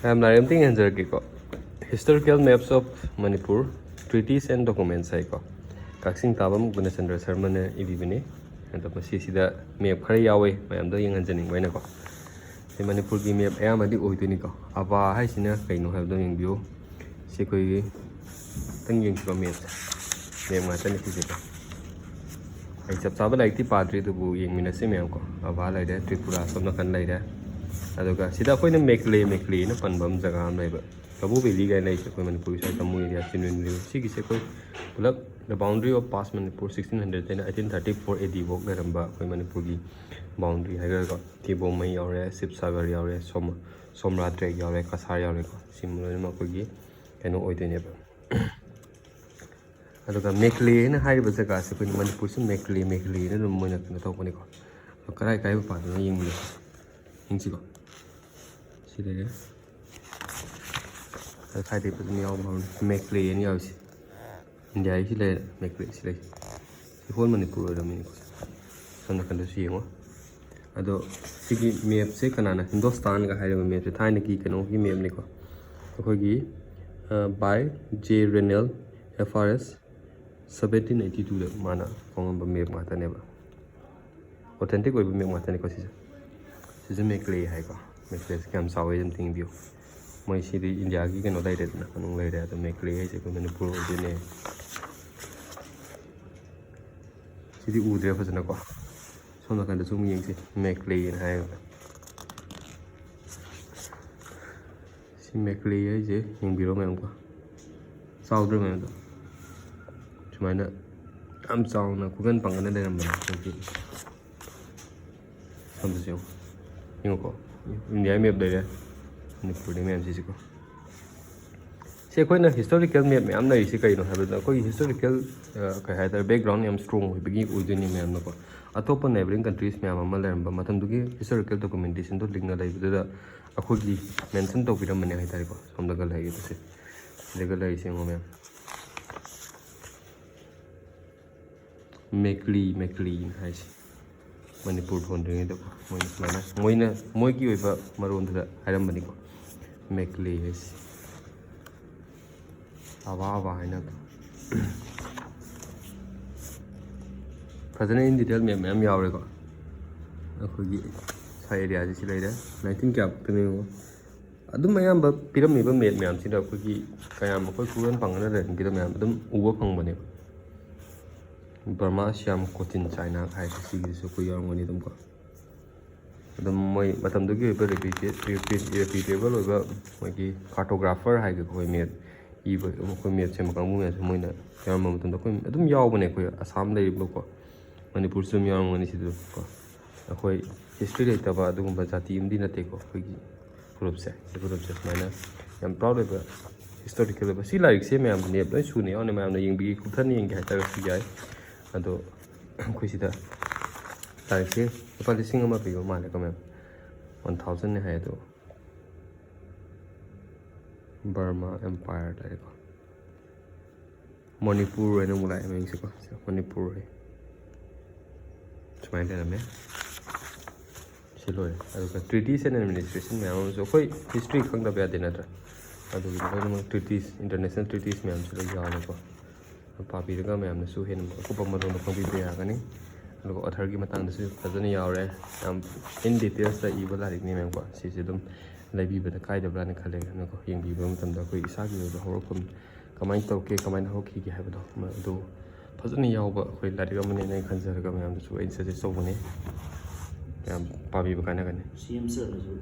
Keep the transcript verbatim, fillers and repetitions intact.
ꯃꯌꯥꯝ ꯂꯥꯏꯔꯤꯛ ꯑꯝꯇ ꯌꯦꯡꯍꯟꯖꯔꯛꯀꯦꯀꯣ꯫ Historical Maps of Manipur, Treaties and Documents ꯍꯥꯏꯀꯣ꯫ ꯀꯛꯆꯤꯡ ꯇꯥꯕꯝ ꯒꯨꯅꯆꯟꯗ꯭ꯔ ꯁꯔꯃꯅ ꯏꯕꯤꯕꯅꯤ꯫ ꯑꯗꯣ ꯃꯁꯤꯁꯤꯗ ꯃꯦꯞ ꯈꯔ ꯌꯥꯎꯋꯦ, ꯃꯌꯥꯝꯗꯣ ꯌꯦꯡꯍꯟꯖꯅꯤꯡꯕ ꯑꯩꯅꯀꯣ꯫ ꯁꯤ ꯃꯅꯤꯄꯨꯔꯒꯤ ꯃꯦꯞ ꯑꯌꯥꯝꯕꯗꯤ ꯑꯣꯏꯗꯣꯏꯅꯤꯀꯣ꯫ ꯑꯕꯥ ꯍꯥꯏꯁꯤꯅ ꯀꯩꯅꯣ ꯍꯥꯏꯕꯗꯣ ꯌꯦꯡꯕꯤꯌꯨ꯫ ꯁꯤ ꯑꯩꯈꯣꯏꯒꯤ, ꯈꯤꯇꯪ ꯌꯦꯡꯁꯤꯀꯣ ꯃꯦꯞꯁꯦ꯫ ꯃꯦꯞ ꯉꯥꯛꯇꯅꯤ ꯁꯤꯁꯦ꯫ ꯑꯩ ꯆꯞ ꯆꯥꯕ ꯂꯥꯏꯔꯤꯛꯇꯤ ꯄꯥꯗ꯭ꯔꯤ, ꯑꯗꯨꯕꯨ ꯌꯦꯡꯃꯤꯟꯅꯁꯤ ꯃꯌꯥꯝ ꯀꯣ꯫ ꯑꯕꯥ ꯂꯩꯔꯦ, ꯇ꯭ꯔꯤꯄꯨꯔꯥ ꯁꯣꯝ ꯅꯥꯀꯟ ꯂꯩꯔꯦ꯫ ꯑꯗꯨꯒ ꯁꯤꯗ ꯑꯩꯈꯣꯏꯅ ꯃꯦꯛꯂꯦ, ꯃꯦꯛꯂꯦꯅ ꯄꯟꯕ ꯑꯃ ꯖꯒꯥ ꯑꯃ ꯂꯩꯕ꯫ ꯀꯕꯣ ꯚꯦꯂꯤ ꯀꯥꯏꯅ ꯂꯩꯁꯦ ꯑꯩꯈꯣꯏ ꯃꯅꯤꯄꯨꯔꯒꯤ ꯁ꯭ꯋꯥꯏ ꯇꯃꯨ ꯑꯦꯔꯤꯌꯥ, ꯆꯤꯟꯗ꯭ꯔꯤꯟ ꯔꯤꯜ꯫ ꯁꯤꯒꯤꯁꯦ ꯑꯩꯈꯣꯏ ꯄꯨꯂꯞ the boundary of past Manipur, sixteen hundred ꯇꯩꯅ eighteen thirty four A D ꯐꯥꯎ ꯂꯩꯔꯝꯕ ꯑꯩꯈꯣꯏ ꯃꯅꯤꯄꯨꯔꯒꯤ ꯕꯥꯎꯟꯗ꯭ꯔꯤ ꯍꯥꯏꯈ꯭ꯔꯒꯀꯣ꯫ ꯊꯤꯕꯣꯡꯃꯩ ꯌꯥꯎꯔꯦ, ꯁꯤꯕꯁꯥꯒꯔ ꯌꯥꯎꯔꯦ, ꯁꯣꯝ-, ꯁꯣꯝꯔꯥ ꯇ꯭ꯔꯦꯛ ꯌꯥꯎꯔꯦ, ꯀꯁꯥꯔ ꯌꯥꯎꯔꯦꯀꯣ꯫ ꯁꯤ ꯂꯣꯏꯅꯃꯛ ꯑꯩꯈꯣꯏꯒꯤ ꯀꯩꯅꯣ ꯑꯣꯏꯗꯣꯏꯅꯦꯕ꯫ ꯑꯗꯨꯒ ꯃꯦꯛꯂꯦ ꯍꯥꯏꯅ ꯍꯥꯏꯔꯤꯕ ꯖꯒꯥꯁꯦ ꯑꯩꯈꯣꯏꯅ ꯃꯅꯤꯄꯨꯔꯁꯤ ꯃꯦꯛꯂꯦ, ꯃꯦꯛꯂꯦꯅ ꯑꯗꯨꯝ ꯃꯣꯏꯅ ꯀꯩꯅꯣ ꯇꯧꯕꯅꯤꯀꯣ꯫ ꯑꯗꯣ ꯀꯔꯥꯏ ꯀꯥꯏ ꯃꯄꯥꯗꯅꯣ ꯌꯦꯡꯕꯤꯌꯨ꯫ ꯌꯦꯡꯁꯤꯀꯣ꯫ ꯁꯤ ꯂꯩꯔꯦ꯫ ꯑꯗ ꯁ꯭ꯋꯥꯏꯗꯩ ꯐꯖꯅ ꯌꯥꯎꯕ ꯍꯧꯔꯅꯤ꯫ ꯃꯦꯛꯂꯦ ꯍꯥꯏꯅ ꯌꯥꯎꯔꯤꯁꯦ꯫ ꯏꯟꯗꯤꯌꯥꯒꯤ ꯁꯤ ꯂꯩꯔꯦ, ꯃꯦꯛꯂꯦ ꯁꯤ ꯂꯩ꯫ ꯁꯤ ꯍꯣꯜ ꯃꯅꯤꯄꯨꯔ ꯑꯣꯏꯔꯝꯃꯤꯅꯤꯀꯣ꯫ ꯁꯣꯝ ꯅꯥꯀꯟꯗꯁꯨ ꯌꯦꯡꯉꯣ꯫ ꯑꯗꯣ ꯁꯤꯒꯤ ꯃꯦꯞꯁꯦ ꯀꯅꯥꯅ, ꯍꯤꯟꯗꯨꯁꯇꯥꯟꯒ ꯍꯥꯏꯔꯤꯕ ꯃꯦꯞꯁꯦ ꯊꯥꯏꯅꯒꯤ ꯀꯩꯅꯣꯒꯤ ꯃꯦꯞꯅꯤꯀꯣ꯫ ꯑꯩꯈꯣꯏꯒꯤ, ꯑ, by J Rennell, F R S, seventeen eighty twoꯗ ꯃꯥꯅ ꯐꯣꯡꯉꯝꯕ ꯃꯦꯞ ꯉꯥꯛꯇꯅꯦꯕ꯫ ꯑꯣꯊꯦꯟꯇꯤꯛ ꯑꯣꯏꯕ ꯃꯦꯞ ꯉꯥꯛꯇꯅꯤꯀꯣ ꯁꯤꯁꯦ꯫ ꯁꯤꯁꯦ ꯃꯦꯛꯂꯦ ꯍꯥꯏꯀꯣ꯫ ꯃꯦꯛꯂꯦꯁꯦ ꯀꯌꯥꯝ ꯆꯥꯎꯋꯦ ꯑꯗꯨꯝ ꯌꯦꯡꯕꯤꯌꯨ꯫ ꯃꯣꯏ ꯁꯤꯗꯤ ꯏꯟꯗꯤꯌꯥꯒꯤ ꯀꯩꯅꯣ ꯂꯩꯔꯦꯗꯅ, ꯃꯅꯨꯡ ꯂꯩꯔꯦ꯫ ꯑꯗꯣ ꯃꯦꯛꯂꯦ ꯍꯥꯏꯁꯦ ꯑꯩꯈꯣꯏ ꯃꯅꯤꯄꯨꯔ ꯑꯣꯏꯗꯣꯏꯅꯦ꯫ ꯁꯤꯗꯤ ꯎꯗ꯭ꯔꯦ ꯐꯖꯅꯀꯣ꯫ ꯁꯣꯝ ꯅꯥꯀꯟꯗꯁꯨ ꯑꯃꯨꯛ ꯌꯦꯡꯁꯤ, ꯃꯦꯛꯂꯦꯅ ꯍꯥꯏꯔꯒ꯫ ꯁꯤ ꯃꯦꯛꯂꯦ ꯍꯥꯏꯁꯦ ꯌꯦꯡꯕꯤꯔꯣ ꯃꯌꯥꯝꯀꯣ꯫ ꯆꯥꯎꯗ꯭ꯔꯣ ꯃꯌꯥꯝꯗꯣ? ꯁꯨꯃꯥꯏꯅ ꯌꯥꯝ ꯆꯥꯎꯅ ꯈꯨꯒꯟ ꯄꯥꯡꯒꯟꯗ ꯂꯩꯔꯝꯕꯅꯦ꯫ ꯍꯧꯖꯤꯛꯇꯤ ꯁꯣꯝꯗꯁꯨ ꯌꯦꯡꯉꯣ꯫ ꯌꯦꯡꯉꯣꯀꯣ꯫ ꯏꯟꯗꯤꯌꯥ ꯃꯦꯞ ꯂꯩꯔꯦ꯫ ꯃꯅꯤꯄꯨꯔꯗꯤ ꯃꯌꯥꯝꯁꯤꯁꯨꯀꯣ꯫ ꯁꯤ ꯑꯩꯈꯣꯏꯅ ꯍꯤꯁꯇꯣꯔꯤꯀꯦꯜ ꯃꯦꯞ ꯃꯌꯥꯝ ꯂꯩꯔꯤꯁꯦ ꯀꯩꯅꯣ ꯍꯥꯏꯕꯗ, ꯑꯩꯈꯣꯏꯒꯤ ꯍꯤꯁꯇꯣꯔꯤꯀꯦꯜ, ꯑ, ꯀꯩ ꯍꯥꯏꯇꯥꯔꯦ, ꯕꯦꯛꯒ꯭ꯔꯥꯎꯟ ꯌꯥꯝ ꯁ꯭ꯇꯔꯣꯡ ꯑꯣꯏꯕꯒꯤ ꯑꯣꯏꯗꯣꯏꯅꯤ ꯃꯌꯥꯝꯅꯀꯣ꯫ ꯑꯇꯣꯞꯄ ꯅꯦꯕꯔꯤꯡ ꯀꯟꯇ꯭ꯔꯤꯁ ꯃꯌꯥꯝ ꯑꯃ ꯂꯩꯔꯝꯕ ꯃꯇꯝꯗꯨꯒꯤ ꯍꯤꯁꯇꯣꯔꯤꯀꯦꯜ ꯗꯣꯀꯨꯃꯦꯟꯇꯦꯁꯟꯗꯣ ꯂꯤꯡꯅ ꯂꯩꯕꯗꯨꯗ ꯑꯩꯈꯣꯏꯒꯤ ꯃꯦꯟꯁꯟ ꯇꯧꯕꯤꯔꯝꯕꯅꯦ ꯍꯥꯏꯇꯥꯔꯦꯀꯣ꯫ ꯁꯣꯝꯗꯒ ꯂꯩꯔꯤꯕꯁꯦ, ꯁꯤꯗꯒ ꯂꯩꯔꯤꯁꯦ ꯌꯦꯡꯉꯣ ꯃꯌꯥꯝ꯫ ꯃꯦꯛꯂꯤ, ꯃꯦꯛꯂꯤꯅ ꯍꯥꯏꯁꯦ꯫ ꯃꯅꯤꯄꯨꯔ ꯊꯣꯟꯗ꯭ꯔꯤꯉꯩꯗꯀꯣ ꯃꯣꯏꯅ ꯁꯨꯃꯥꯏꯅ, ꯃꯣꯏꯅ, ꯃꯣꯏꯒꯤ ꯑꯣꯏꯕ ꯃꯔꯣꯟꯗꯨꯗ ꯍꯥꯏꯔꯝꯕꯅꯤꯀꯣ꯫ ꯃꯦꯛꯂꯦꯁ, ꯑꯋꯥꯕ ꯍꯥꯏꯅꯕꯗꯣ꯫ ꯐꯖꯅ in detail ꯃꯦꯞ ꯃꯌꯥꯝ ꯌꯥꯎꯔꯦꯀꯣ꯫ ꯑꯩꯈꯣꯏꯒꯤ ꯁꯥꯏ ꯑꯦꯔꯤꯌꯥꯁꯤ ꯁꯤ ꯂꯩꯔꯦ꯫ ꯅꯥꯏꯟꯇꯤꯟ ꯀꯌꯥꯃꯨꯛꯇꯅꯣ ꯌꯦꯡꯉꯣ꯫ ꯑꯗꯨꯝ ꯑꯌꯥꯝꯕ ꯄꯤꯔꯝꯃꯤꯕ ꯃꯦꯞ ꯃꯌꯥꯝꯁꯤꯗ ꯑꯩꯈꯣꯏꯒꯤ ꯀꯌꯥꯝ ꯑꯩꯈꯣꯏ ꯈꯨꯒꯟ ꯄꯥꯡꯒꯟꯅ ꯂꯩꯔꯝꯈꯤꯗ ꯃꯌꯥꯝ ꯑꯗꯨꯝ ꯎꯕ ꯐꯪꯕꯅꯦꯕ꯫ ꯕꯔꯃꯥ ꯁꯤꯌꯥꯝ ꯀꯣꯆꯤꯟ ꯆꯥꯏꯅꯥ ꯍꯥꯏꯕ ꯁꯤꯒꯤꯗꯁꯨ ꯑꯩꯈꯣꯏ ꯌꯥꯎꯔꯝꯒꯅꯤ ꯑꯗꯨꯝꯀꯣ꯫ ꯑꯗꯨꯝ ꯃꯣꯏ ꯃꯇꯝꯗꯨꯒꯤ ꯑꯣꯏꯕ ꯔꯤꯄꯤꯇꯦꯕꯜ ꯑꯣꯏꯕ ꯃꯣꯏꯒꯤ ꯀꯥꯔꯇꯣꯒ꯭ꯔꯥꯐꯔ ꯍꯥꯏꯒꯦꯀꯣ, ꯑꯩꯈꯣꯏ ꯃꯦꯞ ꯏꯕ, ꯑꯩꯈꯣꯏ ꯃꯦꯞ ꯁꯦꯝꯕ ꯀꯥꯡꯕꯨ ꯃꯌꯥꯝꯁꯦ ꯃꯣꯏꯅ ꯌꯥꯎꯔꯝꯕ ꯃꯇꯝꯗ ꯑꯩꯈꯣꯏ ꯑꯗꯨꯝ ꯌꯥꯎꯕꯅꯦ꯫ ꯑꯩꯈꯣꯏ ꯑꯁꯥꯝ ꯂꯩꯔꯤꯕꯀꯣ, ꯃꯅꯤꯄꯨꯔꯁꯨ ꯑꯗꯨꯝ ꯌꯥꯎꯔꯝꯒꯅꯤ ꯁꯤꯗ ꯀꯣ꯫ ꯑꯩꯈꯣꯏ ꯍꯤꯁꯇ꯭ꯔꯤ ꯂꯩꯇꯕ ꯑꯗꯨꯒꯨꯝꯕ ꯖꯥꯇꯤ ꯑꯃꯗꯤ ꯅꯠꯇꯦꯀꯣ ꯑꯩꯈꯣꯏꯒꯤ ꯒ꯭ꯔꯨꯞꯁꯦ꯫ ꯁꯤ ꯒ꯭ꯔꯨꯞꯁꯦ ꯁꯨꯃꯥꯏꯅ ꯌꯥꯝ ꯄ꯭ꯔꯥꯎꯗ ꯑꯣꯏꯕ ꯍꯤꯁꯇꯣꯔꯤꯀꯦꯜ ꯑꯣꯏꯕ꯫ ꯁꯤ ꯂꯥꯏꯔꯤꯛꯁꯦ ꯃꯌꯥꯝ ꯃꯦꯞ ꯂꯣꯏ ꯁꯨꯅ ꯌꯥꯎꯅꯤ, ꯃꯌꯥꯝꯅ ꯌꯦꯡꯕꯤꯒꯦ, ꯀꯨꯞꯊꯅ ꯌꯦꯡꯒꯦ ꯍꯥꯏꯇꯥꯔꯒꯁꯨ ꯌꯥꯏ꯫ ꯑꯗꯣ ꯑꯩꯈꯣꯏ ꯁꯤꯗ ꯂꯥꯏꯔꯤꯛꯁꯦ ꯂꯨꯄꯥ ꯂꯤꯁꯤꯡ ꯑꯃ ꯄꯤꯕ ꯃꯥꯜꯂꯦꯀꯣ ꯃꯦꯝ, ꯋꯥꯟ ꯊꯥꯎꯖꯟꯅꯦ ꯍꯥꯏ꯫ ꯑꯗꯣ ꯕꯔꯃꯥ ꯑꯦꯝꯄꯥꯌꯔ ꯂꯥꯏꯔꯤꯛꯀꯣ꯫ ꯃꯅꯤꯄꯨꯔ ꯍꯥꯏꯅ ꯑꯃꯨꯛ ꯂꯥꯛꯑꯦ ꯃꯃꯤꯡꯁꯦꯀꯣ꯫ ꯁꯤꯗ ꯃꯅꯤꯄꯨꯔ ꯍꯥꯏ꯫ ꯁꯨꯃꯥꯏꯅ ꯂꯩꯔꯝꯃꯦ꯫ ꯁꯤ ꯂꯣꯏꯔꯦ꯫ ꯑꯗꯨꯒ treaties and administration ꯃꯌꯥꯝ ꯑꯃꯁꯨ ꯑꯩꯈꯣꯏ ꯍꯤꯁꯇ꯭ꯔꯤ ꯈꯪꯗꯕ ꯌꯥꯗꯦ ꯅꯠꯇ꯭ꯔꯥ? ꯑꯗꯨꯒꯤ ꯂꯣꯏꯅꯃꯛ treaties, international treaties ꯃꯌꯥꯝꯁꯨ ꯂꯣꯏ ꯌꯥꯎꯔꯦꯀꯣ꯫ ꯄꯥꯕꯤꯔꯒ ꯃꯌꯥꯝꯅꯁꯨ ꯍꯦꯟꯅ ꯑꯀꯨꯞꯄ ꯃꯔꯣꯟꯗꯣ ꯈꯪꯕꯤꯕ ꯌꯥꯒꯅꯤ꯫ ꯑꯗꯨꯒ ꯑꯣꯊꯔꯒꯤ ꯃꯇꯥꯡꯗꯁꯨ ꯐꯖꯅ ꯌꯥꯎꯔꯦ꯫ ꯌꯥꯝ in detailsꯇ ꯏꯕ ꯂꯥꯏꯔꯤꯛꯅꯤ ꯃꯦꯝꯀꯣ꯫ ꯁꯤꯁꯦ ꯑꯗꯨꯝ ꯂꯩꯕꯤꯕꯗ ꯀꯥꯏꯗꯕ꯭ꯔꯥꯅ ꯈꯜꯂꯦ꯫ ꯑꯗꯨꯅꯀꯣ, ꯌꯦꯡꯕꯤꯕ ꯃꯇꯝꯗ ꯑꯩꯈꯣꯏ ꯏꯁꯥꯒꯤ ꯑꯣꯏꯕ ꯍꯧꯔꯛꯐꯝ ꯀꯃꯥꯏꯅ ꯇꯧꯔꯛꯀꯦ, ꯀꯃꯥꯏꯅ ꯍꯧꯔꯛꯈꯤꯒꯦ ꯍꯥꯏꯕꯗꯣ, ꯃ-, ꯑꯗꯨ ꯐꯖꯅ ꯌꯥꯎꯕ ꯑꯩꯈꯣꯏ ꯂꯥꯏꯔꯤꯛ ꯑꯃꯅꯦꯅ ꯑꯩꯅ ꯈꯟꯖꯔꯒ ꯃꯌꯥꯝꯗꯁꯨ ꯑꯩꯅ suggest ꯇꯧꯕꯅꯦ꯫ ꯌꯥꯝ ꯄꯥꯕꯤꯕ ꯀꯥꯟꯅꯒꯅꯤ꯫ ꯁꯤ ꯑꯦꯝ ꯁꯔꯅꯁꯨ